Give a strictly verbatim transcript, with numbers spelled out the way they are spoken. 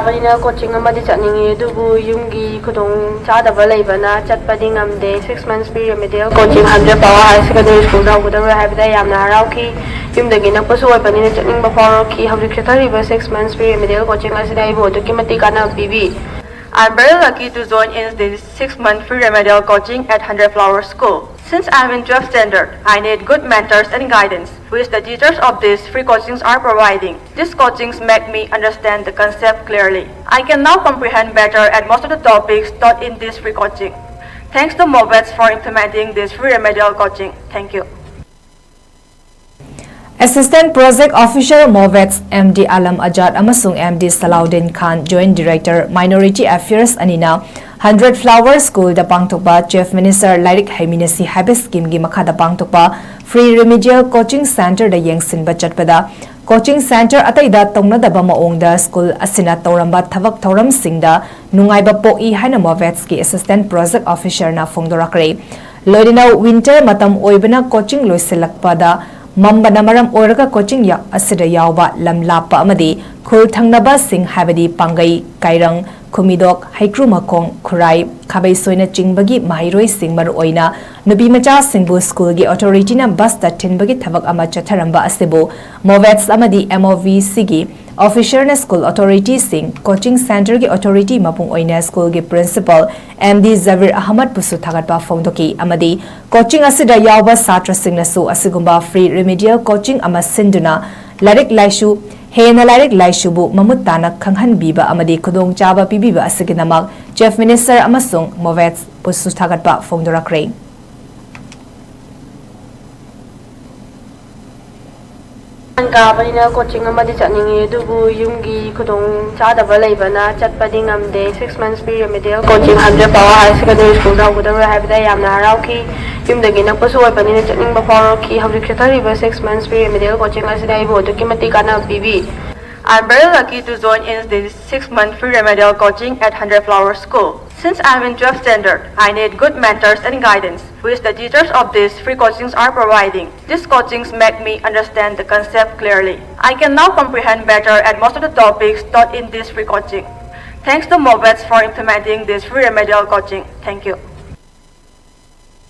ꯑꯩꯅ ꯀꯣꯆꯤꯡ ꯑꯃꯗꯤ ꯆꯠꯅꯤꯡꯉꯤ, ꯑꯗꯨꯕꯨ ꯌꯨꯝꯒꯤ ꯈꯨꯗꯣꯡ ꯆꯥꯗꯕ ꯂꯩꯕꯅ ꯆꯠꯄꯗꯤ ꯉꯝꯗꯦ꯫ Six months pre remedial coaching Hundred Flower Higher Secondary School ꯗ ꯍꯧꯒꯗꯧꯔꯦ ꯍꯥꯏꯕꯗ ꯌꯥꯝꯅ ꯍꯔꯥꯎꯈꯤ꯫ ꯌꯨꯝꯗꯒꯤ ꯅꯛꯄꯁꯨ ꯑꯣꯏꯕꯅꯤꯅ ꯆꯠꯅꯤꯡꯕ ꯐꯥꯎꯔꯛꯈꯤ꯫ ꯍꯧꯖꯤꯛ ꯆꯠꯊꯔꯤꯕ six months pre remedial coaching ꯑꯁꯤꯅ ꯑꯩꯕꯨ ꯑꯗꯨꯛꯀꯤ ꯃꯇꯤꯛ ꯀꯥꯟꯅꯕ ꯄꯤꯕꯤ꯫ I'm very lucky to join in this six month free remedial coaching at Hundred Flower School. Since I'm in twelfth standard, I need good mentors and guidance, which the teachers of these free coachings are providing. These coachings make me understand the concept clearly. I can now comprehend better at most of the topics taught in this free coaching. Thanks to Movets for implementing this free remedial coaching. Thank you. Assistant Project Officer Movets M D Alam Azad ꯑꯃꯁꯨꯡ M D Salaudin Khan, Joint Director Minority Affairs ꯑꯅꯤꯅ Hundred Flower School ꯗ ꯄꯥꯡꯊꯣꯛꯄ Chief Minister ꯂꯥꯏꯔꯤꯛ ꯍꯩꯃꯤꯟꯅꯁꯤ ꯍꯥꯏꯕ scheme ꯒꯤ ꯃꯈꯥꯗ ꯄꯥꯡꯊꯣꯛꯄ free remedial coaching center ꯗ ꯌꯦꯡꯁꯤꯟꯕ ꯆꯠꯄꯗ, coaching center ꯑꯇꯩꯗ ꯇꯧꯅꯗꯕ ꯃꯑꯣꯡꯗ school ꯑꯁꯤꯅ ꯇꯧꯔꯝꯕ ꯊꯕꯛ ꯊꯧꯔꯝꯁꯤꯡꯗ ꯅꯨꯡꯉꯥꯏꯕ ꯄꯣꯛꯏ ꯍꯥꯏꯅ Movets ꯀꯤ Assistant Project Officer ꯅ ꯐꯣꯡꯗꯣꯔꯛꯈ꯭ꯔꯦ꯫ ꯂꯣꯏꯅꯅ winter ꯃꯇꯝ ꯑꯣꯏꯕꯅ coaching ꯂꯣꯏꯁꯤꯜꯂꯛꯄꯗ ꯃꯝꯕꯅ ꯃꯔꯝ ꯑꯣꯏꯔꯒ coaching ꯌꯥ-, ꯑꯁꯤꯗ ꯌꯥꯎꯕ ꯂꯝ ꯂꯥꯞꯄ ꯑꯃꯗꯤ ꯈꯨꯜ ꯊꯪꯅꯕꯁꯤꯡ ꯍꯥꯏꯕꯗꯤ ꯄꯥꯡꯒꯩ, ꯀꯥꯏꯔꯪ, ꯈꯨꯃꯤꯗꯣꯛ, ꯍꯩꯀ꯭ꯔꯨꯃꯈꯣꯡ, ꯈꯨꯔꯥꯏ, ꯈꯥꯕꯩꯁꯣꯏꯅꯆꯤꯡꯕꯒꯤ ꯃꯍꯩꯔꯣꯏꯁꯤꯡ, ꯃꯔꯨꯑꯣꯏꯅ ꯅꯨꯄꯤꯃꯆꯥꯁꯤꯡꯕꯨ school ꯒꯤ authority ꯅ bus ꯇ ꯊꯤꯟꯕꯒꯤ ꯊꯕꯛ ꯑꯃ ꯆꯠꯊꯔꯝꯕ ꯑꯁꯤꯕꯨ Movets ꯑꯃꯗꯤ M O V C ꯒꯤ officer ꯅ school authority ꯁꯤꯡ, coaching center ꯒꯤ authority ꯃꯄꯨꯡ ꯑꯣꯏꯅ school ꯒꯤ principal M D Zavir Ahmad ꯕꯨꯁꯨ ꯊꯥꯒꯠꯄ ꯐꯣꯡꯗꯣꯛꯈꯤ ꯑꯃꯗꯤ coaching ꯑꯁꯤꯗ ꯌꯥꯎꯕ ꯁꯥꯇ꯭ꯔꯁꯤꯡꯅꯁꯨ ꯑꯁꯤꯒꯨꯝꯕ free remedial coaching ꯑꯃ ꯁꯤꯟꯗꯨꯅ ꯂꯥꯏꯔꯤꯛ ꯂꯥꯏꯁꯨ, ꯍꯦꯟꯅ ꯂꯥꯏꯔꯤꯛ ꯂꯥꯏꯁꯨꯕꯨ ꯃꯃꯨꯠ ꯇꯥꯅ ꯈꯪꯍꯟꯕꯤꯕ ꯑꯃꯗꯤ ꯈꯨꯗꯣꯡꯆꯥꯕ ꯄꯤꯕꯤꯕ ꯑꯁꯤꯒꯤꯗꯃꯛ Chief Minister ꯑꯃꯁꯨꯡ Movets ꯕꯨꯁꯨ ꯊꯥꯒꯠꯄ ꯐꯣꯡꯗꯣꯔꯛꯈ꯭ꯔꯦ꯫ ꯀꯥꯕꯅꯤꯅ coaching ꯑꯃꯗꯤ ꯆꯠꯅꯤꯡꯉꯤ, ꯑꯗꯨꯕꯨ ꯌꯨꯝꯒꯤ ꯈꯨꯗꯣꯡ ꯆꯥꯗꯕ ꯂꯩꯕꯅ ꯆꯠꯄꯗꯤ ꯉꯝꯗꯦ꯫ Six months pre remedial coaching Hundred Flower Higher Secondary School ꯗ ꯍꯧꯒꯗꯧꯔꯦ ꯍꯥꯏꯕꯗ ꯌꯥꯝꯅ ꯍꯔꯥꯎꯈꯤ꯫ ꯌꯨꯝꯗꯒꯤ ꯅꯛꯄꯁꯨ ꯑꯣꯏꯕꯅꯤꯅ ꯆꯠꯅꯤꯡꯕ ꯐꯥꯎꯔꯛꯈꯤ꯫ ꯍꯧꯖꯤꯛ ꯆꯠꯊꯔꯤꯕ six months pre remedial coaching ꯑꯁꯤꯅ ꯑꯩꯕꯨ ꯑꯗꯨꯛꯀꯤ ꯃꯇꯤꯛ ꯀꯥꯟꯅꯕ ꯄꯤꯕꯤ꯫ I'm very lucky to join in this six month free remedial coaching at Hundred Flower School. Since I'm in twelfth standard, I need good mentors and guidance, which the teachers of these free coachings are providing. These coachings make me understand the concept clearly. I can now comprehend better at most of the topics taught in this free coaching. Thanks to Movets for implementing this free remedial coaching. Thank you.